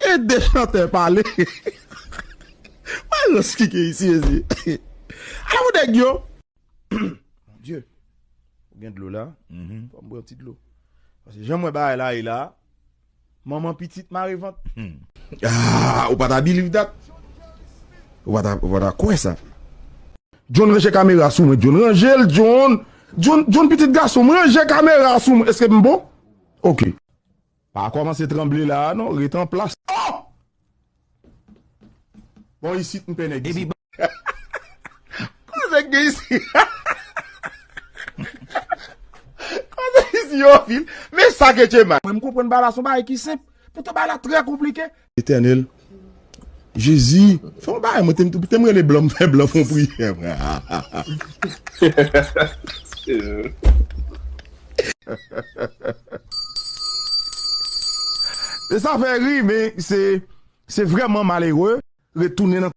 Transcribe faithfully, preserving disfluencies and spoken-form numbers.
E de chantè pale. Mwen rans ki gen isi, isi. Ala pou nèg yo. Mon Dieu. Ou gen dlo la? Fò m bwè yon ti dlo. Paske jan mwen bagay la ye la, manman pitit mare vant. Ah, ou pa ta believe that? Ou pa ta, ou pa ta kwè sa? John, ranje kamera sou mwen. John, ranje l, John. John, John, pitit gason m, ranje kamera sou mwen. Èske m bon? Ok. Pa kòmanse tranble la a non, ret an plas. Oh! Bon, isit m pè nèg isit. Kote nèg gen isit? Kote isit yo fil? Men sa ke Djema. Mwen m konprann bagay la se yon bagay ki senp. Poutan bagay la trè konplike. Etènèl. Jezi, fè yon bagay, mwen te, te m rele blan, m fè blan fè yon priyè. E sa fè ri, men se, se vrèman malere retounen nan